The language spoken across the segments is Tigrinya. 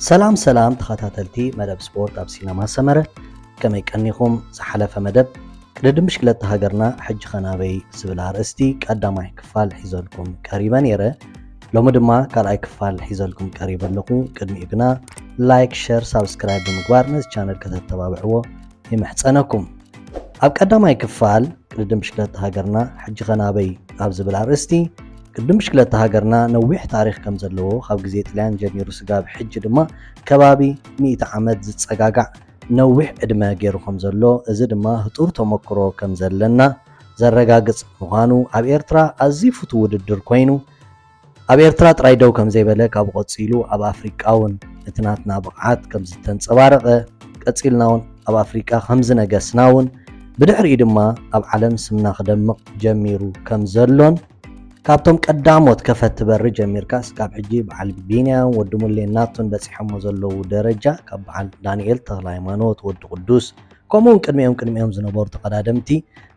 ሰላም ሰላም ተኸታተልቲ መደብ ስፖርት ኣብ ሲነማ ሰመረ፣ ከመይ ቀኒኹም? ዝሓለፈ መደብ ቅድድም ብሽክለታ ሃገርና ሕጂ ኸናበይ ዝብል ኣርእስቲ ቀዳማይ ክፋል ሒዘልኩም ቀሪበ ነይረ። ሎሚ ድማ ካልኣይ ክፋል ሒዘልኩም ቀሪበ ኣለኹ። ቅድሚኡ ግና ላይክ፣ ሸር፣ ሳብስክራይብ ብምግባር ነዚ ቻነል ከተተባብዕዎ ይምሕጸነኩም። ኣብ ቀዳማይ ክፋል ቅድድም ብሽክለታ ሃገርና ሕጂ ኸናበይ ኣብ ዝብል ኣርእስቲ፣ ቅድድም ብሽክለታ ሃገርና ነዊሕ ታሪኽ ከም ዘለዎ፣ ካብ ግዜ ጥልያን ጀሚሩ ስጋብ ሕጂ ድማ ከባቢ ሚእቲ ዓመት ዝጸጋጋዕ ነዊሕ ዕድመ ገይሩ ከም ዘሎ፣ እዚ ድማ ህጡር ተመክሮ ከም ዘለና ዘረጋግጽ ምዃኑ፣ ኣብ ኤርትራ ኣዝዩ ፍቱው ውድድር ኮይኑ፣ ኣብ ኤርትራ ጥራይ ደው ከም ዘይበለ፣ ካብኡ ቀጺሉ ኣብ ኣፍሪቃ እውን እቲ ናትና ብቕዓት ከም ዝተንጸባረቐ፣ ቀጺልና እውን ኣብ ኣፍሪቃ ከም ዝነገስና እውን፣ ብድሕሪኡ ድማ ኣብ ዓለም ስምና ክደምቕ ጀሚሩ ከም ዘሎን፣ ካብቶም ቀዳሞት ከፈት በሪ ጀሚርካ እስካብ ሕጂ በዓል ቢንያም፣ ወዲ ሙሌ ናቱን በጺሖሞ ዘለዉ ደረጃ፣ ካብ በዓል ዳንኤል ተኽለ ሃይማኖት፣ ወዲ ቅዱስ፣ ከምኡ እውን ቅድሚኦም ቅድሚኦም ዝነበሩ ተቐዳደምቲ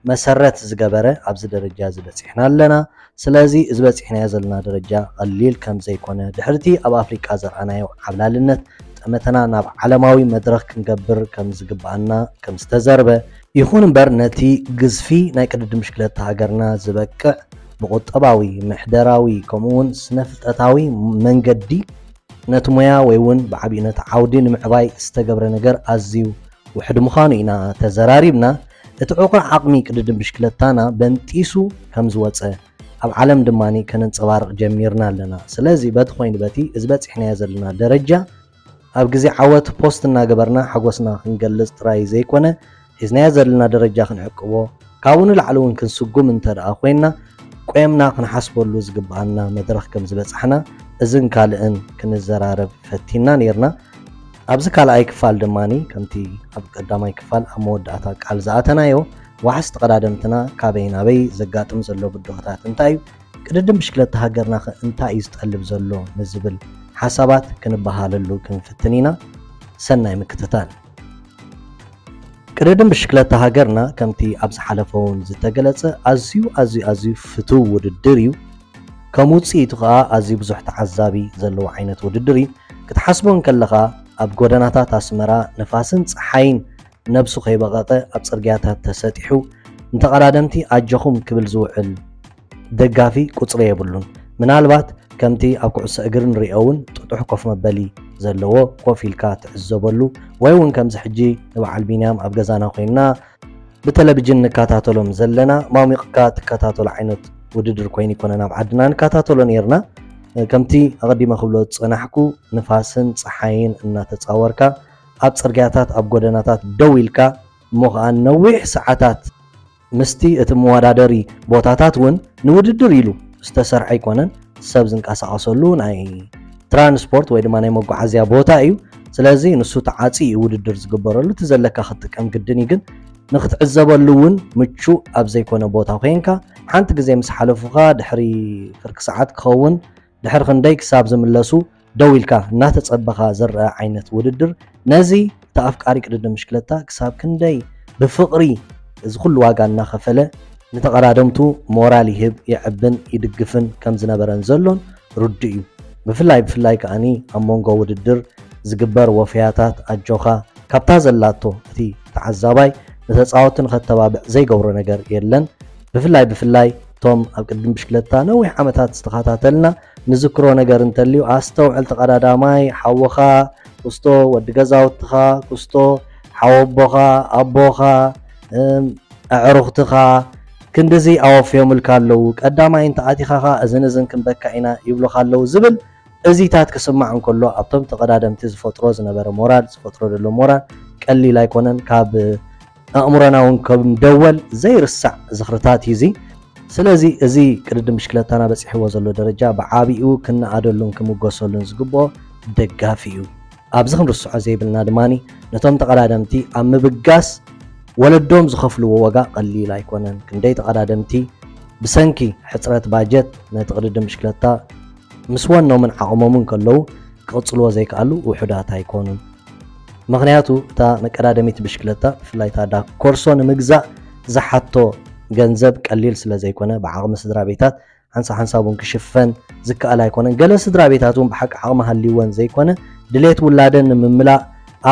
መሰረት ዝገበረ ኣብዚ ደረጃ እዚ በጺሕና ኣለና። ስለዚ እዚ በጺሕናዮ ዘለና ደረጃ ቀሊል ከም ዘይኮነ፣ ድሕርቲ ኣብ ኣፍሪቃ ዘርኣናዮ ዓብላልነት ጠመተና ናብ ዓለማዊ መድረኽ ክንገብር ከም ዝግብኣና ከም ዝተዘርበ፣ ይኹን እምበር ነቲ ግዝፊ ናይ ቅድድም ብሽክለታ ሃገርና ዝበቅዕ ብቁጠባዊ፣ ምሕደራዊ፣ ከምኡ እውን ስነ ፍልጠታዊ መንገዲ ነቲ ሞያ ወይ እውን ብዓቢኡ ነቲ ዓውዲ ንምዕባይ ዝተገብረ ነገር ኣዝዩ ውሕድ ምዃኑ ኢና ተዘራሪብና። እቲ ዕቑር ዓቕሚ ቅድድም ብሽክለታና በንጢሱ ከም ዝወጸ፣ ኣብ ዓለም ድማ ከነንጸባርቕ ጀሚርና ኣለና። ስለዚ በቲ ኮይኑ በቲ እዚ በጺሕናዮ ዘለና ደረጃ ኣብ ግዜ ዓወት ፖስት እናገበርና ሓጎስና ክንገልጽ ጥራይ ዘይኮነ፣ ሒዝናዮ ዘለና ደረጃ ክንዕቅቦ፣ ካብኡ ንላዕሊ እውን ክንስጉም እንተ ደኣ ኮይንና፣ ቆየምና ክንሓስበሉ ዝግብኣና መድረኽ ከም ዝበጻሕና እዝን ካልእን ክንዘራረብ ፈቲና ነይርና። ኣብዚ ካልኣይ ክፋል ድማ፣ ከምቲ ኣብ ቀዳማይ ክፋል ኣብ መወዳእታ ቃል ዝኣተናዮ፣ ዋሕስ ተቐዳደምትና ካበይ ናበይ ዘጋጥም ዘሎ ብድሆታት እንታይ እዩ፣ ቅድድም ብሽክለታ ሃገርና ኸ እንታይ እዩ ዝጠልብ ዘሎ ንዝብል ሓሳባት ክንበሃለሉ ክንፍትን ኢና። ሰናይ ምክትታል። ቅድድም ብሽክለታ ሃገርና ከምቲ ኣብ ዝሓለፈ እውን ዝተገለጸ ኣዝዩ ኣዝዩ ኣዝዩ ፍቱው ውድድር እዩ። ከም ውጽኢቱ ኸኣ ኣዝዩ ብዙሕ ተዓዛቢ ዘለዎ ዓይነት ውድድር እዩ። ክትሓስቦ እንከለኻ ኣብ ጎደናታት ኣስመራ ንፋስን ጸሓይን ነብሱ ከይበቐቐ ኣብ ጽርግያታት ተሰጢሑ ንተቐዳደምቲ ኣጆኹም ክብል ዝውዕል ደጋፊ ቁጽሪ የብሉን። ምናልባት ከምቲ ኣብ ኩዕሶ እግሪ ንሪኦ እውን ጥጡሕ ኮፍ መበሊ ዘለዎ ኮፍ ኢልካ ትዕዘበሉ ወይ እውን ከምዚ ሕጂ ንበዓል ቢንያም ኣብ ገዛና ኮይንና ብቴሌቪዥን ንከታተሎም ዘለና ማሚቕካ ትከታተሎ ዓይነት ውድድር ኮይኑ ይኮነን ኣብ ዓድና ንከታተሎ ነይርና። ከምቲ ኣቐዲመ ክብሎ ዝጸናሕኩ ንፋስን ጸሓይን እናተጻወርካ ኣብ ጽርግያታት ኣብ ጎደናታት ደው ኢልካ እሞ ኸኣ ነዊሕ ሰዓታት ምስቲ እቲ መወዳደሪ ቦታታት እውን ንውድድር ኢሉ ዝተሰርሐ ኣይኮነን። ሰብ ዝንቀሳቐሰሉ ናይ ትራንስፖርት ወይ ድማ ናይ መጓዓዝያ ቦታ እዩ። ስለዚ ንሱ ተዓጺ እዩ ውድድር ዝግበረሉ። እቲ ዘለካ ክትጥቀም ግድን እዩ። ግን ንክትዕዘበሉ እውን ምቹእ ኣብ ዘይኮነ ቦታ ኮይንካ ሓንቲ ግዜ ምስ ሓለፉኻ ድሕሪ ፍርቂ ሰዓት ክኸውን ድሕሪ ክንደይ ክሳብ ዝምለሱ ደው ኢልካ እናተጸበኻ ዝረአ ዓይነት ውድድር፣ ነዚ እቲ ኣፍቃሪ ቅድድም ብሽክለታ ክሳብ ክንደይ ብፍቕሪ እዚ ኩሉ ዋጋ እናኸፈለ ንተቐዳደምቱ ሞራል ይህብ፣ የዕብን ይድግፍን ከም ዝነበረን ዘሎን ርዱእ እዩ። ብፍላይ ብፍላይ ከኣኒ ኣብ መንጎ ውድድር ዝግበር ወፈያታት ኣጆኻ ካብታ ዘላቶ እቲ ተዓዛባይ ንተጻወትቲ ንኸተባብዕ ዘይገብሮ ነገር የለን። ብፍላይ ብፍላይ እቶም ኣብ ቅድድም ብሽክለታ ነዊሕ ዓመታት ዝተኸታተልና ንዝክሮ ነገር እንተልዩ፣ ኣስተውዕል ተቐዳዳማይ፣ ሓውኻ፣ ኩስቶ፣ ወዲ ገዛውትኻ፣ ኩስቶ፣ ሓወቦኻ፣ ኣቦኻ፣ እም፣ ኣዕሩኽትኻ፣ ክንድዚ ኣወፍዮምልካ ኣለዉ። ቀዳማይ እንተ ኣቲኻ ኸኣ እዝን እዝን ክንበካ ኢና ይብሉኻ ኣለዉ ዝብል እዚታት ክስማዕ እንከሎ፣ ኣብቶም ተቐዳደምቲ ዝፈጥሮ ዝነበረ ሞራል፣ ዝፈጥሮ ዘሎ ሞራል ቀሊል ኣይኮነን። ካብ ኣእምሮና እውን ከም ደወል ዘይርሳዕ ዝኽርታት እዩ እዚ። ስለዚ እዚ ቅድድም ብሽክለታና በጺሕዎ ዘሎ ደረጃ ብዓቢኡ ክነኣደሉን ክምጎሰሉን ዝግብኦ ደጋፊ እዩ። ኣብዚ ክንርስዖ ዘይብልና ድማ ነቶም ተቐዳደምቲ ኣብ ምብጋስ ወለዶም ዝኸፍልዎ ዋጋ ቀሊል ኣይኮነን። ክንደይ ተቐዳደምቲ ብሰንኪ ሕጽረት ባጀት ነቲ ቅድድም ብሽክለታ ምስ ወኖምን ዓቕሞምን ከለዉ ክቕጽልዎ ዘይከኣሉ ውሑዳት ኣይኮኑን። ምኽንያቱ እታ መቀዳደሚት ብሽክለታ ብፍላይ እታ ዳክ ኮርሶ ንምግዛእ ዝሓቶ ገንዘብ ቀሊል ስለ ዘይኮነ ብዓቕሚ ስድራ ቤታት ሓንሳብ ሓንሳብ እውን ክሽፈን ዝከኣል ኣይኮነን። ገለ ስድራ ቤታት እውን ብሓቂ ዓቕሚ ሃልይወን ዘይኮነ ድሌት ውላደን ንምምላእ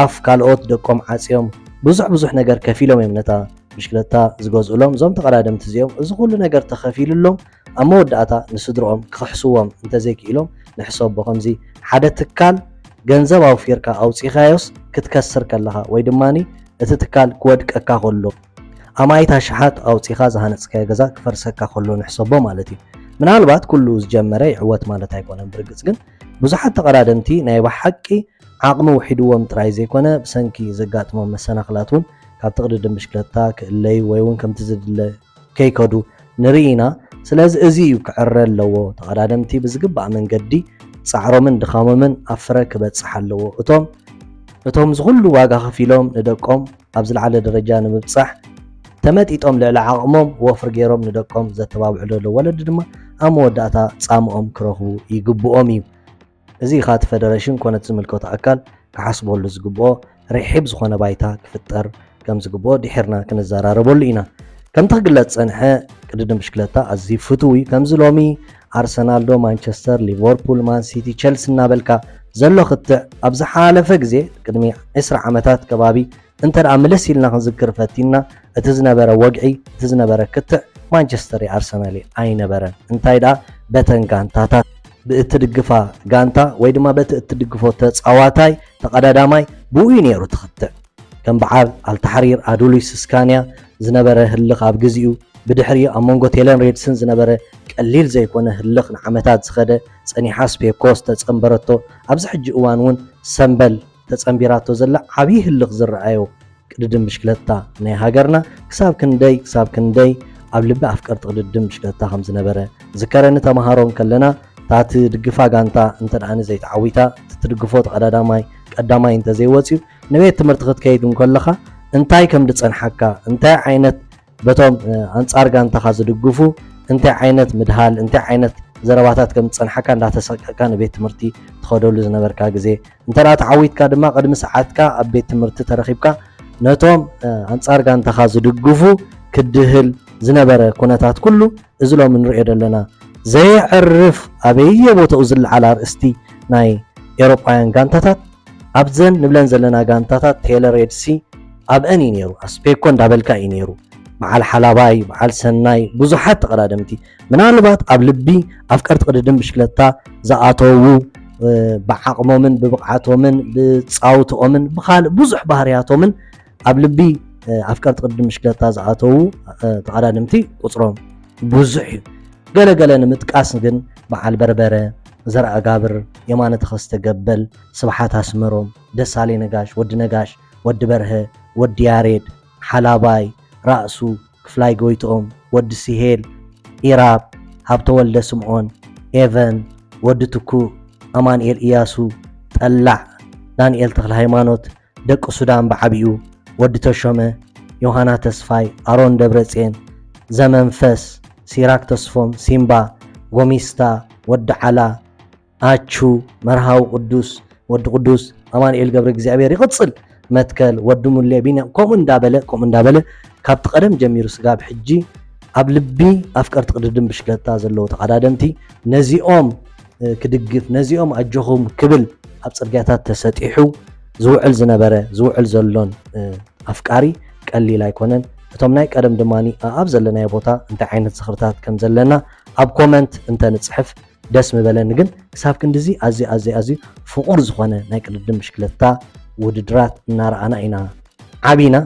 ኣፍ ካልኦት ደቆም ዓጽዮም ብዙሕ ብዙሕ ነገር ከፊሎም እዮም ነታ ብሽክለታ ዝገዝኡሎም። እዞም ተቐዳደምቲ እዚኦም እዚ ኩሉ ነገር ተኸፊሉሎም ኣብ መወዳእታ ንስድርኦም ክኽሕስዎም እንተዘይክኢሎም፣ ንሕሰቦ ከምዚ ሓደ ትካል ገንዘብ ኣውፊርካ ኣውጺኻዮስ ክትከስር ከለኻ ወይ ድማ እቲ ትካል ክወድቀካ ከሎ፣ ኣማኢት ኣሽሓት ኣውጺኻ ዝሃነጽካዮ ገዛ ክፈርሰካ ከሎ ንሕሰቦ ማለት እዩ። ምናልባት ኩሉ ዝጀመረ ይዕወት ማለት ኣይኮነን። ብርግጽ ግን ብዙሓት ተቐዳደምቲ ናይ ብሓቂ ዓቕሚ ውሒድዎም ጥራይ ዘይኮነ፣ ብሰንኪ ዘጋጥሞም መሰናኽላት እውን ካብ ትቕድድም ብሽክለታ ክእለዩ ወይ እውን ከምቲ ዝድለ ከይከዱ ንርኢ ኢና። ስለዚ እዚ እዩ ክዕረ ኣለዎ። ተቐዳደምቲ ብዝግባእ መንገዲ ጻዕሮምን ድኻሞምን ኣብ ፍረ ክበጽሕ ኣለዎ። እቶም እቶም ዝኹሉ ዋጋ ከፊሎም ንደቆም ኣብ ዝለዓለ ደረጃ ንምብጻሕ ተመጢጦም ልዕሊ ዓቕሞም ወፍሪ ገይሮም ንደቆም ዘተባብዑ ዘለዉ ወለዲ ድማ ኣብ መወዳእታ ጻምኦም ክረኽቡ ይግብኦም እዩ። እዚ ኢኻ እቲ ፈደረሽን ኮነ እቲ ዝምልከቶ ኣካል ክሓስበሉ ዝግብኦ ርሒብ ዝኾነ ባይታ ክፍጠር ከም ዝግብኦ ድሒርና ክንዘራረበሉ ኢና። ከምቲ ክግለጽ ጸንሐ ቅድድም ብሽክለታ ኣዝዩ ፍቱው እዩ። ከምዚ ሎሚ ኣርሰናል ዶ ማንቸስተር፣ ሊቨርፑል፣ ማን ሲቲ፣ ቸልሲ እናበልካ ዘሎ ክትዕ ኣብ ዝሓለፈ ግዜ ቅድሚ ዕስራ ዓመታት ከባቢ እንተ ደኣ ምልስ ኢልና ክንዝክር ፈቲንና፣ እቲ ዝነበረ ወግዒ፣ እቲ ዝነበረ ክትዕ ማንቸስተር እዩ ኣርሰናል እዩ ኣይነበረን። እንታይ ደኣ በተን ጋንታታት ብእትድግፋ ጋንታ ወይ ድማ በቲ እትድግፎ ተጻዋታይ ተቐዳዳማይ ብኡ እዩ ነይሩ ትኽትዕ። ከም በዓል ኣልታሕሪር ኣዱሊስ ስካንያ ዝነበረ ህልኽ ኣብ ግዜኡ፣ ብድሕሪኡ ኣብ መንጎ ቴለን ሬድስን ዝነበረ ቀሊል ዘይኮነ ህልኽ ንዓመታት ዝኸደ፣ ጸኒሓ ስፔኮ ዝተጸንበረቶ፣ ኣብዚ ሕጂ እዋን እውን ሰምበል ተጸንቢራቶ ዘላ ዓብዪ ህልኽ ዝረኣዮ ቅድድም ብሽክለታ ናይ ሃገርና ክሳብ ክንደይ ክሳብ ክንደይ ኣብ ልቢ ኣፍቀርቲ ቅድድም ብሽክለታ ከም ዝነበረ ዝከረኒ ተምሃሮ እንከለና፣ እታ ትድግፋ ጋንታ እንተ ደኣ ዘይተዓዊታ፣ እቲ ትድግፎ ተቐዳዳማይ ቀዳማይ እንተ ዘይወጽዩ፣ ንቤት ትምህርቲ ክትከይድ እንከለኻ እንታይ ከም ዝጸንሓካ፣ እንታይ ዓይነት በቶም ኣንጻር ጋንታኻ ዝድግፉ እንታይ ዓይነት ምድሃል፣ እንታይ ዓይነት ዘረባታት ከም ዝጸንሓካ እንዳተሰቀቅካ ንቤት ትምህርቲ ትኸደሉ ዝነበርካ ግዜ፣ እንተ ደኣ ተዓዊትካ ድማ ቅድሚ ሰዓትካ ኣብ ቤት ትምህርቲ ተረኺብካ ነቶም ኣንጻር ጋንታኻ ዝድግፉ ክድህል ዝነበረ ኩነታት ኩሉ፣ እዚ ሎሚ ንሪኦ ዘለና ዘየዕርፍ ኣበየቦትኡ ዝለዓል ኣርእስቲ ናይ ኤውሮጳውያን ጋንታታት ኣብዘን ንብለን ዘለና ጋንታታት ቴለ ሬድሲ ኣብአን እዩ ነይሩ። ኣስፔኮ እንዳበልካ እዩ ነይሩ። በዓል ሓላባይ፣ በዓል ሰናይ፣ ብዙሓት ተቐዳደምቲ ምናልባት ኣብ ልቢ ኣፍቀርቲ ቅድድም ብሽክለታ ዝኣተዉ፣ ብዓቕሞምን ብብቕዓቶምን ብጻውትኦምን ብኻልእ ብዙሕ ባህርያቶምን ኣብ ልቢ ኣፍቀርቲ ቅድድም ብሽክለታ ዝኣተዉ ተቐዳደምቲ ቁጽሮም ብዙሕ እዩ። ገለገለ ንምጥቃስ ግን በዓል በርበረ፣ ዘርኣጋብር፣ የማነ ተኸስተ ገበል፣ ስብሓት ኣስመሮም፣ ደሳሌ ነጋሽ፣ ወዲ ነጋሽ፣ ወዲ በርሀ፣ ወዲ ያሬድ፣ ሓላባይ፣ ራእሱ፣ ክፍላይ ጎይትኦም፣ ወዲ ሲሄል፣ ኢራብ፣ ሃብተወልደ ስምዖን፣ ኤቨን፣ ወዲ ትኩእ፣ ኣማንኤል እያሱ፣ ጠላዕ፣ ዳንኤል ተኽለ ሃይማኖት፣ ደቂ ሱዳን ብዓቢኡ፣ ወዲ ተሾመ፣ ዮሃና ተስፋይ፣ ኣሮን ደብረጽየን፣ ዘመንፈስ፣ ሲራክ ተስፎም፣ ሲምባ፣ ጎሚስታ፣ ወዲ ዓላ፣ ኣቹ፣ መርሃዊ ቅዱስ፣ ወዲ ቅዱስ፣ ኣማኑኤል ገብረ እግዚኣብሔር ይቕጽል፣ መትከል፣ ወዲ ሙሌ፣ ቢንያም፣ ከምኡ እንዳበለ ከምኡ እንዳበለ ካብቲ ቀደም ጀሚሩ ስጋብ ሕጂ ኣብ ልቢ ኣፍቀርቲ ቅድድም ብሽክለታ ዘለዉ ተቐዳደምቲ ነዚኦም ክድግፍ፣ ነዚኦም ኣጆኹም ክብል ኣብ ጽርግያታት ተሰጢሑ ዝውዕል ዝነበረ ዝውዕል ዘሎን ኣፍቃሪ ቀሊል ኣይኮነን። እቶም ናይ ቀደም ድማ ኣብ ዘለናዮ ቦታ እንታይ ዓይነት ዝኽርታት ከም ዘለና ኣብ ኮመንት እንተ ንጽሕፍ ደስ ምበለኒ። ግን ክሳብ ክንድዚ ኣዝዩ ኣዝዩ ኣዝዩ ፍቑር ዝኾነ ናይ ቅድድም ብሽክለታ ውድድራት እናረኣና ኢና ዓቢና።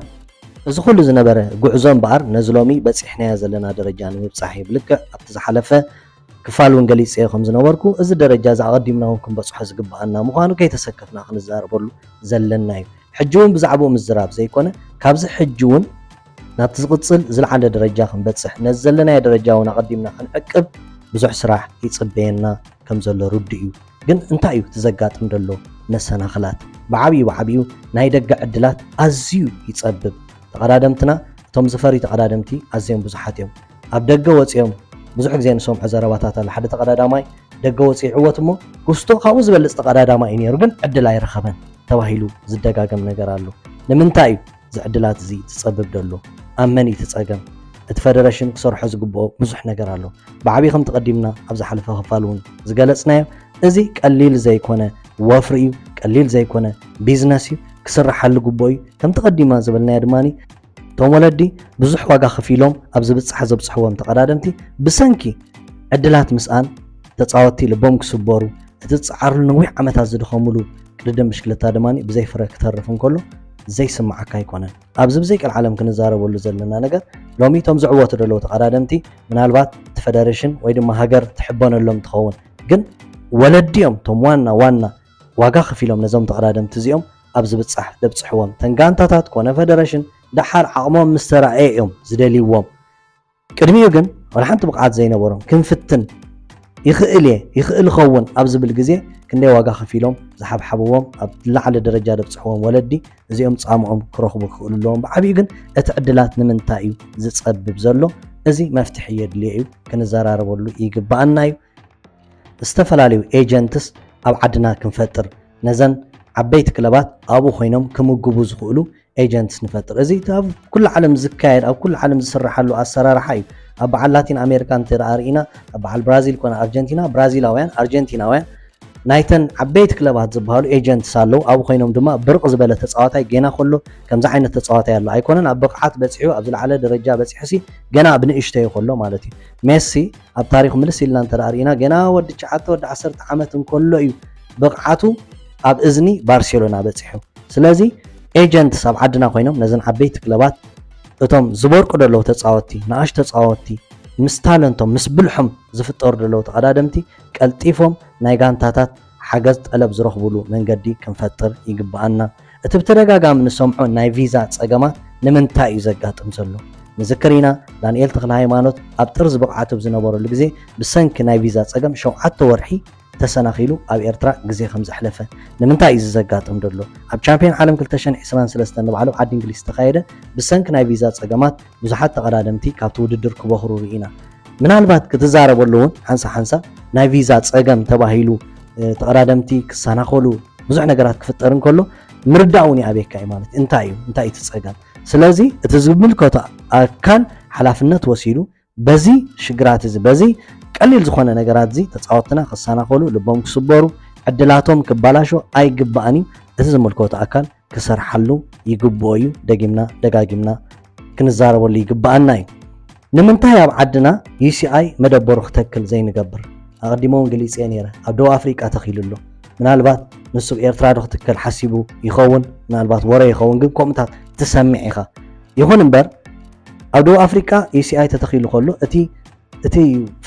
እዚ ኩሉ ዝነበረ ጉዕዞ እምበኣር ነዚ ሎሚ በጺሕናዮ ዘለና ደረጃ ንምብጻሕ እዩ። ብልክዕ ኣብቲ ዝሓለፈ ክፋል እውን ገሊጸዮ ከም ዝነበርኩ፣ እዚ ደረጃ እዚ ኣቐዲምና እውን ክንበጽሖ ዝግብኣና ምዃኑ ከይተሰከፍና ክንዛረበሉ ዘለና እዩ። ሕጂ እውን ብዛዕባኡ ምዝራብ ዘይኮነ፣ ካብዚ ሕጂ እውን ናብቲ ዝቕጽል ዝለዓለ ደረጃ ክንበጽሕ፣ ነዚ ዘለናዮ ደረጃ እውን ኣቐዲምና ክንዕቅብ ብዙሕ ስራሕ ይጽበየና ከም ዘሎ ርዱእ እዩ። ግን እንታይ እዩ እቲ ዘጋጥም ዘሎ መሰናኽላት? ብዓብዩ ብዓብዩ ናይ ደገ ዕድላት ኣዝዩ ይጸብብ። ተቐዳደምትና፣ እቶም ዝፈርዩ ተቐዳደምቲ ኣዝዮም ብዙሓት እዮም። ኣብ ደገ ወጺኦም ብዙሕ ግዜ ንሰምዖ ዘረባታት ኣሎ። ሓደ ተቐዳዳማይ ደገ ወጺኡ ይዕወት እሞ፣ ክስቶ ካብኡ ዝበልጽ ተቐዳዳማይ እዩ ነይሩ፣ ግን ዕድል ኣይረኸበን ተባሂሉ ዝደጋገም ነገር ኣሎ። ንምንታይ እዩ እዚ ዕድላት እዚ ዝጸብብ ዘሎ? ኣብ መን እዩ እቲ ጸገም? እቲ ፈደረሽን ክሰርሖ ዝግብኦ ብዙሕ ነገር ኣሎ። ብዓብዩ ከምቲ ቀዲምና ኣብ ዝሓለፈ ክፋል እውን ዝገለጽናዮ፣ እዚ ቀሊል ዘይኮነ ወፍሪ እዩ፣ ቀሊል ዘይኮነ ቢዝነስ እዩ፣ ክስርሓሉ ግቡእ እዩ። ከምቲ ቀዲማ ዝበልናዮ ድማ እቶም ወለዲ ብዙሕ ዋጋ ከፊሎም ኣብ ዝብጻሕ ዘብጽሕዎም ተቐዳደምቲ ብሰንኪ ዕድላት ምስኣን ተጻወትቲ ልቦም ክስበሩ፣ እቲ ዝጸዓርሉ ነዊሕ ዓመታት ዝደኸምሉ ቅድድም ብሽክለታ ድማ ብዘይ ፍረ ክተርፍ እንከሎ ዘይስምዓካ ኣይኮነን። ኣብዚ ብዘይ ቀልዓለም ክንዛረበሉ ዘለና ነገር ሎሚ እቶም ዝዕወቱ ዘለዉ ተቐዳደምቲ ምናልባት እቲ ፈደሬሽን ወይ ድማ ሃገር ትሕበነሎም ትኸውን፣ ግን ወለዲኦም እቶም ዋና ዋና ዋጋ ከፊሎም ነዞም ተቐዳደምቲ እዚኦም ኣብ ዝብጻሕ ደብጽሕዎም። ተን ጋንታታት ኮነ ፈደረሽን ደሓር ዓቕሞም ምስ ተራእየ እዮም ዝደልይዎም። ቅድሚኡ ግን ወላ ሓንቲ ብቕዓት ዘይነበሮም፣ ክንፍትን ይኽእል እየ ይኽእል ኸውን ኣብ ዝብል ግዜ ክንደይ ዋጋ ከፊሎም ዝሓብሓብዎም፣ ኣብ ላዕሊ ደረጃ ደብጽሕዎም ወለዲ እዚኦም ጻምኦም ክረኽቡ ክኽእሉ ኣለዎም። ብዓቢኡ ግን እቲ ዕድላት ንምንታይ እዩ ዝጸብብ ዘሎ? እዚ መፍትሒ የድልዮ እዩ፣ ክንዘራረበሉ ይግባኣና እዩ። ዝተፈላለዩ ኤጀንትስ ኣብ ዓድና ክንፈጥር፣ ነዘን ዓበይቲ ክለባት ኣብኡ ኮይኖም ክምግቡ ዝኽእሉ ኤጀንትስ ንፈጥር። እዚ ኣብ ኩሉ ዓለም ዝካየድ፣ ኣብ ኩሉ ዓለም ዝስራሓሉ ኣሰራርሓ እዩ። ኣብ በዓል ላቲን ኣሜሪካ እንተ ደኣ ርኢና፣ ኣብ በዓል ብራዚል ኮነ ኣርጀንቲና፣ ብራዚላውያን ኣርጀንቲናውያን ናይተን ዓበይቲ ክለባት ዝበሃሉ ኤጀንትስ ኣለዉ። ኣብኡ ኮይኖም ድማ ብርቕ ዝበለ ተጻዋታይ ጌና ከሎ ከምዚ ዓይነት ተጻዋታይ ኣሎ ኣይኮነን፣ ኣብ ብቕዓት በጺሑ ኣብ ዝለዓለ ደረጃ በጺሑሲ ገና ኣብ ንእሽተዩ ከሎ ማለት እዩ። ሜሲ ኣብ ታሪኹ ምልስ ኢልና እንተ ደኣ ርኢና ገና ወዲ ትሽዓተ ወዲ ዓሰርተ ዓመት እንከሎ እዩ ብቕዓቱ ኣብ እዝኒ ባርሴሎና በጺሑ። ስለዚ ኤጀንትስ ኣብ ዓድና ኮይኖም ነዘን ዓበይቲ ክለባት እቶም ዝበርቁ ዘለዉ ተጻወትቲ፣ ንኣሽ ተጻወትቲ ምስ ታለንቶም ምስ ብልሖም ዝፍጠሩ ዘለዉ ተቐዳደምቲ ቀልጢፎም ናይ ጋንታታት ሓገዝ ጠለብ ዝረኽብሉ መንገዲ ክንፈጥር ይግብኣና። እቲ ብተደጋጋሚ ንሰምዖ ናይ ቪዛ ጸገማት ንምንታይ እዩ ዘጋጥም ዘሎ? ንዝክር ኢና፣ ዳንኤል ተኽለ ሃይማኖት ኣብ ጥርዚ ብቕዓቱ ኣብ ዝነበረሉ ግዜ ብሰንኪ ናይ ቪዛ ጸገም ሸውዓተ ወርሒ ተሰናኺሉ ኣብ ኤርትራ ግዜ ከም ዘሕለፈ። ንምንታይ እዩ እዚ ዘጋጥም ዘሎ? ኣብ ቻምፒዮን ዓለም ክልተ ሽሕን ዕስራን ሰለስተን ንባዕሉ ኣብ ዓዲ እንግሊዝ ዝተኻየደ ብሰንኪ ናይ ቪዛ ጸገማት ብዙሓት ተቐዳደምቲ ካብቲ ውድድር ክበኽሩ ርኢና። ምናልባት ክትዛረበሉ እውን ሓንሳ ሓንሳ ናይ ቪዛ ጸገም ተባሂሉ ተቐዳደምቲ ክሰናኸሉ ብዙሕ ነገራት ክፍጠር እንከሎ ምርዳእ እውን ይኣብየካ እዩ ማለት እዩ። እንታይ እዩ እንታይ እቲ ጸገም? ስለዚ እቲ ዝምልከቶ ኣካል ሓላፍነት ወሲዱ በዚ ሽግራት እዚ በዚ ቀሊል ዝኾነ ነገራት እዚ ተጻወትና ክሰናኸሉ ልቦም ክስበሩ ዕድላቶም ክባላሾ ኣይግባእን እዩ። እቲ ዝምልከቶ ኣካል ክሰርሓሉ ይግብኦ እዩ። ደጊምና ደጋጊምና ክንዛረበሉ ይግባኣና እዩ። ንምንታይ ኣብ ዓድና ዩሲኣይ መደበሩ ክተክል ዘይንገብር? ኣቐዲመ እውን ገሊጸ ነይረ። ኣብ ደቡብ ኣፍሪቃ ተኺሉ ኣሎ። ምናልባት ንሱ ኣብ ኤርትራ ዶ ክትከል ሓሲቡ ይኸውን? ምናልባት ወረ ይኸውን፣ ግን ከምኡታት ትሰምዕ ኢኻ። ይኹን እምበር ኣብ ደቡብ ኣፍሪቃ ዩሲኣይ ተተኺሉ ከሎ እቲ እቲ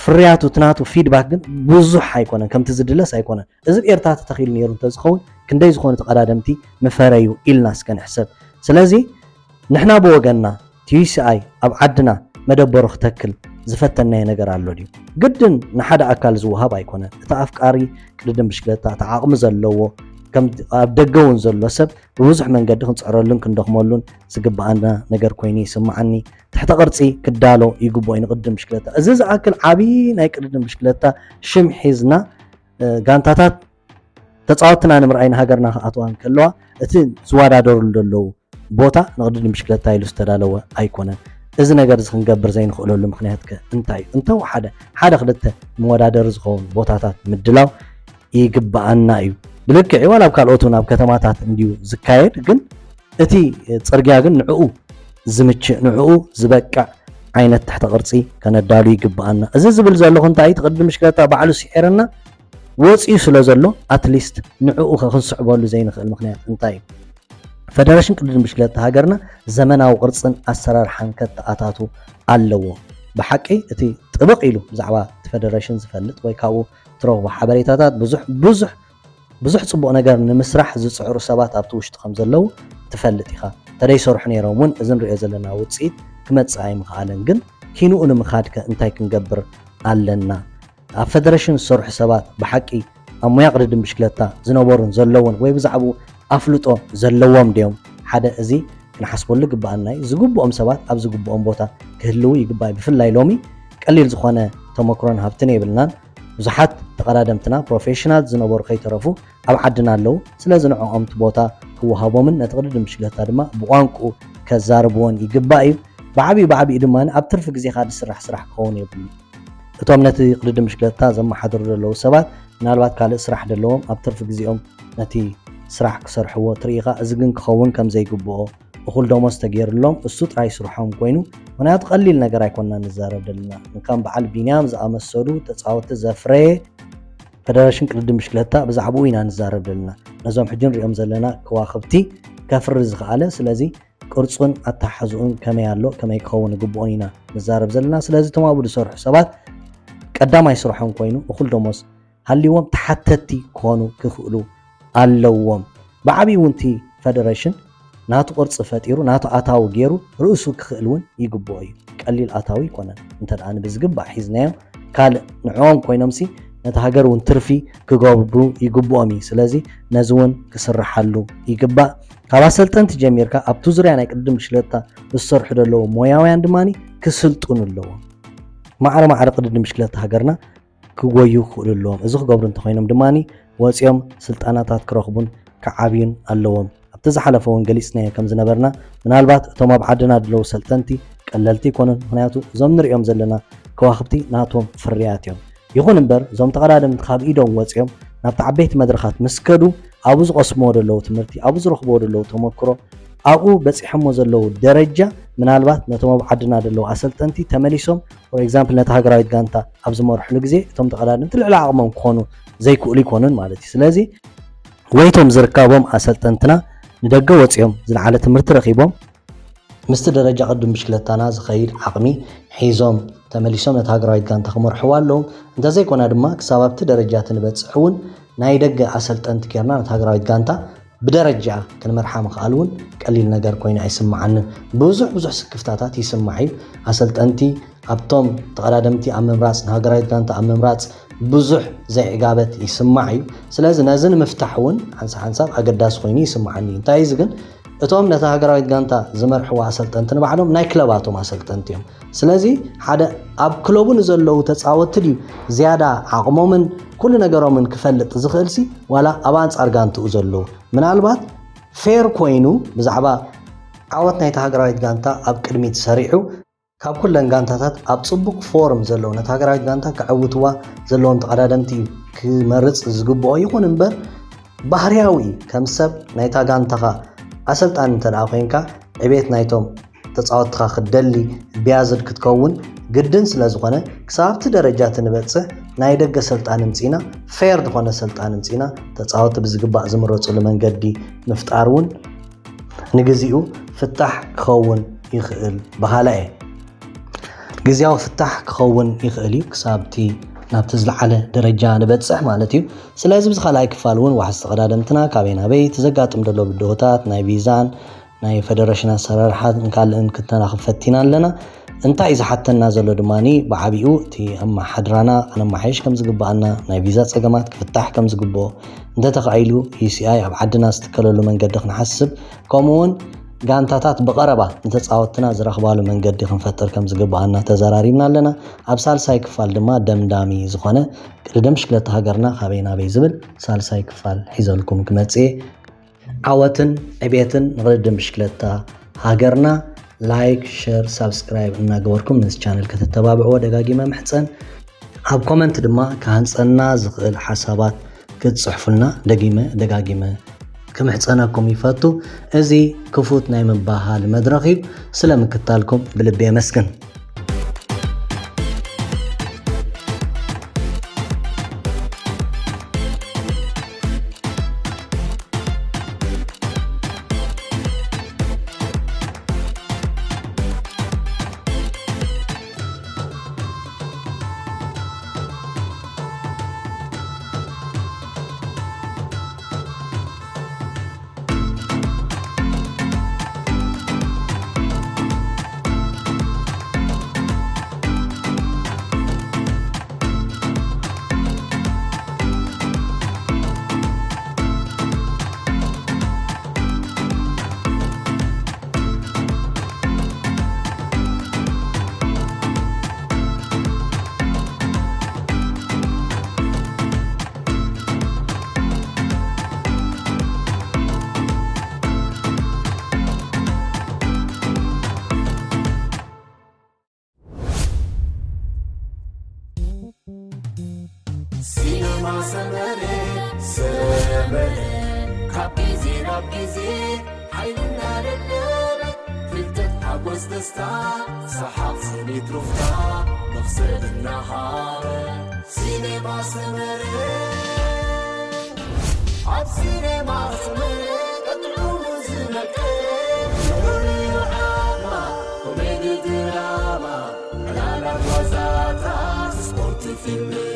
ፍርያቱ እቲ ናቱ ፊድባክ ግን ብዙሕ ኣይኮነን፣ ከምቲ ዝድለስ ኣይኮነን። እዚ ኣብ ኤርትራ ተተኺሉ ነይሩ እንተዝኸውን ክንደይ ዝኾኑ ተቐዳደምቲ ምፈረዩ ኢልና እስከ ንሕሰብ። ስለዚ ንሕና ብወገንና ቲ ዩ ሲ ኣይ ኣብ ዓድና መደበሩ ክተክል ዝፈተናዮ ነገር ኣሎ ድዩ? ግድን ንሓደ ኣካል ዝወሃብ ኣይኮነን። እቲ ኣፍቃሪ ቅድድም ብሽክለታ፣ እቲ ዓቕሚ ዘለዎ፣ ከም ኣብ ደገ እውን ዘሎ ሰብ ብብዙሕ መንገዲ ክንጽዕረሉን ክንደኽመሉን ዝግብኣና ነገር ኮይኑ ይስምዓኒ። ትሕተ ቅርጺ ክዳሎ ይግብኦ እዩ ንቅድድም ብሽክለታ። እዚ ዝኣክል ዓቢ ናይ ቅድድም ብሽክለታ ሽም ሒዝና፣ እ፣ ጋንታታት ተጻወትና ንምርኣይ ንሃገርና ክኣትዋ እንከለዋ፣ እቲ ዝወዳደሩሉ ዘለዉ ቦታ ንቅድድም ብሽክለታ ኢሉ ዝተዳለወ ኣይኮነን። እዚ ነገር እዚ ክንገብር ዘይንኽእለሉ ምኽንያት ከ እንታይ እዩ? እንተወሓደ ሓደ ክልተ መወዳደሪ ዝኸውን ቦታታት ምድላው ይግብኣና እዩ። ብልክዕ ዋላ ኣብ ካልኦት እውን ኣብ ከተማታት እንድዩ ዝካየድ፣ ግን እቲ ጽርግያ ግን ንዕኡ ዝምችእ፣ ንዕኡ ዝበቅዕ ዓይነት ትሕተ ቅርጺ ከነዳሉ ይግብኣና። እዚ ዝብል ዘለኹ እንታይ እዩ? እቲ ቅድድም ብሽክለታ ባዕሉ ስዒርና ወጺኡ ስለ ዘሎ፣ ኣትሊስት ንዕኡ ከ ክንስዕበሉ ዘይንኽእል ምኽንያት እንታይ እዩ? ፈደረሽን ቅድድም ብሽክለታ ሃገርና ዘመናዊ ቅርጽን ኣሰራርሓን ከተኣታቱ ኣለዎ። ብሓቂ እቲ ጥብቕ ኢሉ ብዛዕባ እቲ ፈደረሽን ዝፈልጥ ወይ ካብኡ ትረኽቦ ሓበሬታታት ብዙሕ፣ ብዙሕ፣ ብዙሕ ጽቡቕ ነገር ንምስራሕ ዝጽዕሩ ሰባት ኣብቲ ውሽጢ ከም ዘለዉ ትፈልጥ ኢኻ። እንተደይሰርሑ ነይሮም እውን እዚ ንሪኦ ዘለና ውጽኢት ክመጽእ ኣይምኽኣለን። ግን ኪንኡ ንምኻድ ከ እንታይ ክንገብር ኣለና? ኣብ ፈደረሽን ዝሰርሑ ሰባት ብሓቂ ኣብ ሞያ ቅድድም ብሽክለታ ዝነበሩን ዘለውን ወይ ብዛዕባኡ ኣፍልጦ ዘለዎም ድዮም? ሓደ እዚ ክንሓስበሉ ይግብኣና እዩ። ዝግብኦም ሰባት ኣብ ዝግብኦም ቦታ ክህልዉ ይግባእ። ብፍላይ ሎሚ ቀሊል ዝኾነ ተመክሮን ሃብትን የብልናን። ብዙሓት ተቐዳደምትና ፕሮፌሽናል ዝነበሩ ከይተረፉ ኣብ ዓድና ኣለዉ። ስለዚ ንዕኦም እቲ ቦታ ክወሃቦምን ነቲ ቅድድም ብሽክለታ ድማ ብቋንቁኡ ከዛርብዎን ይግባእ እዩ። ብዓብዩ ብዓብዩ ድማ ኣብ ትርፊ ግዜኻ ዝስራሕ ስራሕ ክኸውን የብሉ። እቶም ነቲ ቅድድም ብሽክለታ ዘመሓድሩ ዘለዉ ሰባት ምናልባት ካልእ ስራሕ ደለዎም ኣብ ትርፊ ግዜኦም ነቲ ስራሕ ክሰርሕዎ ትርኢኻ። እዚ ግን ክኸውን ከም ዘይግብኦ፣ እኹል ደሞዝ ተገይርሎም እሱ ጥራይ ስርሖም ኮይኑ፣ ምኽንያቱ ቀሊል ነገር ኣይኮንና ንዛረብ ደለና። ንከም በዓል ቢንያም ዝኣመሰሉ ተጻወትቲ ዘፍረየ ፈደረሽን ቅድድም ብሽክለታ ብዛዕባኡ ኢና ንዛረብ ደለና። ነዞም ሕጂ ንሪኦም ዘለና ከዋኽብቲ ከፍሪ ዝኸኣለ፣ ስለዚ ቅርጹን ኣተሓሕዝኡን ከመይ ኣሎ፣ ከመይ ክኸውን ይግብኦን ኢና ንዛረብ ዘለና። ስለዚ እቶም ኣብኡ ዝሰርሑ ሰባት ቀዳማይ ስርሖም ኮይኑ እኹል ደሞዝ ሃልይዎም ተሓተትቲ ክኾኑ ክኽእሉ ኣለዎም። ብዓብዩ እውን እቲ ፈደረሽን ናቱ ቅርጺ ፈጢሩ ናቱ ኣታዊ ገይሩ ርእሱ ክኽእል እውን ይግብኦ እዩ። ቀሊል ኣታዊ ኣይኮነን። እንተ ደኣ ንብዝግባእ ሒዝናዮም ካልእ ንዕኦም ኮይኖምሲ ነቲ ሃገር እውን ትርፊ ክገብሩ ይግብኦም እዩ። ስለዚ ነዚ እውን ክስርሓሉ ይግባእ። ካብ ኣሰልጠንቲ ጀሚርካ ኣብቲ ዙርያ ናይ ቅድድም ብሽክለታ ዝሰርሑ ዘለዉ ሞያውያን ድማ ክስልጥኑ ኣለዎም። ማዕረ ማዕረ ቅድድም ብሽክለታ ሃገርና ክጎዩ ክኽእሉ ኣለዎም። እዚ ክገብሩ እንተኾይኖም ድማ ወፂኦም ስልጠናታት ክረኽቡን ክዓብዩን ኣለዎም። ኣብቲ ዝሓለፈ እውን ገሊፅናዮ ከም ዝነበርና ምናልባት እቶም ኣብ ዓድና ዘለዉ ሰልጠንቲ ቀለልቲ ይኮኑን። ምክንያቱ እዞም ንሪኦም ዘለና ከዋኽብቲ ናቶም ፍርያት እዮም። ይኹን እምበር እዞም ተቐዳደምቲ ካብ ኢዶም ወፂኦም ናብቲ ዓበይቲ መድረኻት ምስ ከዱ ኣብኡ ዝቐስምዎ ዘለዉ ትምህርቲ፣ ኣብኡ ዝረኽብዎ ዘለዉ ተመክሮ፣ ኣብኡ በፂሖሞ ዘለዉ ደረጃ ምናልባት ነቶም ኣብ ዓድና ዘለዉ ኣሰልጠንቲ ተመሊሶም for example ነቲ ሃገራዊት ጋንታ ኣብ ዝመርሕሉ ግዜ እቶም ተቐዳደምቲ ልዕሊ ዓቕሞም ክኾኑ ዘይክእሉ ይኮኑን ማለት እዩ። ስለዚ ወይቶም ዝርካቦም ኣሰልጠንትና ንደገ ወፂኦም ዝለዓለ ትምህርቲ ረኺቦም ምስቲ ደረጃ ቅድም ብሽክለታና ዝኸይድ ዓቕሚ ሒዞም ተመሊሶም ነቲ ሃገራዊት ጋንታ ክመርሕዋ ኣለዎም። እንተዘይኮና ድማ ክሳብ ኣብቲ ደረጃ እቲ ንበፅሕ እውን ናይ ደገ ኣሰልጠንቲ ጌርና ነቲ ሃገራዊት ጋንታ ብደረጃ ክንመርሓ ምኽኣል እውን ቀሊል ነገር ኮይኑ ኣይስምዓንን። ብዙሕ ብዙሕ ስክፍታታት ይስማዕ እዩ። ኣሰልጠንቲ ኣብቶም ተቐዳደምቲ ኣብ ምምራፅ ንሃገራዊት ጋንታ ኣብ ምምራፅ ብዙሕ ዘይዕጋበት ይስማዕ እዩ። ስለዚ ነዚ ንምፍታሕ እውን ሓንሳብ ሓንሳብ ኣገዳሲ ኮይኑ ይስምዓኒ እዩ። እንታይ እዚ ግን እቶም ነታ ሃገራዊት ጋንታ ዝመርሕዋ ኣሰልጠንቲ ንባዕሎም ናይ ክለባቶም ኣሰልጠንቲ እዮም። ስለዚ ሓደ ኣብ ክለቡ ንዘለዉ ተፃወትቲ ድዩ ዝያዳ ዓቕሞምን ኩሉ ነገሮምን ክፈልጥ ዝኽእልሲ ዋላ ኣብ ኣንፃር ጋንትኡ ዘለዉ ምናልባት ፌር ኮይኑ ብዛዕባ ዓወት ናይታ ሃገራዊት ጋንታ ኣብ ቅድሚት ሰሪዑ ካብ ኩለን ጋንታታት ኣብ ፅቡቅ ፎርም ዘለዉ ነታ ሃገራዊት ጋንታ ከዕውትዋ ዘለዎም ተቐዳደምቲ እዩ ክመርፅ ዝግብኦ። ይኹን እምበር ባህርያዊ እዩ። ከም ሰብ ናይታ ጋንታኻ ኣሰልጣኒ እንተ ደኣ ኮይንካ ዕቤት ናይቶም ተፃወትኻ ክትደሊ ቢያዝድ ክትከውን ግድን ስለ ዝኾነ ክሳብ ኣብቲ ደረጃ እቲ ንበፅሕ ናይ ደገ ሰልጣኒ ምፂና ፌር ዝኾነ ሰልጣኒ ምፂና ተፃወቲ ብዝግባእ ዝምረፅሉ መንገዲ ምፍጣር እውን ንግዚኡ ፍታሕ ክኸውን ይኽእል በሃላ እየ። ግዜያዊ ፍታሕ ክኸውን ይኽእል እዩ ክሳብ እቲ ናብቲ ዝለዓለ ደረጃ ንበፅሕ ማለት እዩ። ስለዚ ብዚ ካልኣይ ክፋል እውን ዋሕዚ ተቐዳደምትና ካበይ ናበይ እቲ ዘጋጥም ዘሎ ብድሆታት ናይ ቪዛን ናይ ፈደረሽን ኣሰራርሓን ካልእን ክተናኽብ ፈቲና ኣለና። እንታይ እዩ ዝሓተና ዘሎ ድማ ብዓቢኡ እቲ ኣመሓድራና ከነመሓየሽ ከም ዝግብኣና ናይ ቪዛ ፀገማት ክፍታሕ ከም ዝግብኦ እንተተኻኢሉ ዩሲኣይ ኣብ ዓድና ዝትከለሉ መንገዲ ክንሓስብ ከምኡ እውን ጋንታታት ብቐረባ ንተፃወትና ዝረኽባሉ መንገዲ ክንፈጥር ከም ዝግብኣና ተዘራሪብና ኣለና። ኣብ ሳልሳይ ክፋል ድማ ደምዳሚ ዝኾነ ቅድድም ብሽክለታ ሃገርና ካበይ ናበይ ዝብል ሳልሳይ ክፋል ሒዘልኩም ክመፅእ እየ። ዓወትን ዕቤትን ንቅድድም ብሽክለታ ሃገርና። ላይክ፣ ሸር፣ ሳብስክራይብ እናገበርኩም ነዚ ቻነል ከተተባብዕዎ ደጋጊመ ምሕፀን። ኣብ ኮመንት ድማ ክሃንፀና ዝኽእል ሓሳባት ክትፅሕፉልና ደጊመ ደጋጊመ ክምሕፀነኩም ይፈቱ። እዚ ክፉት ናይ ምባሃል መድረኽ እዩ። ስለ ምክታልኩም ብልቢ የመስግን። ኣብ ግዜ ሓይልና ደደበ ፍልጠት ሓጎስ ደስታ ሰሓቕ ስኒት ሩፍታ መኽሰብ እናሃበ ሲኔማ ሰመረ ኣብ ሲኔማ ሰመረ ቀጥዑ ዝነቀ ፍሉይ ዓማ ኮሜዲ ድራማ ዕላላት ዋዛታት ስፖርት ፊልም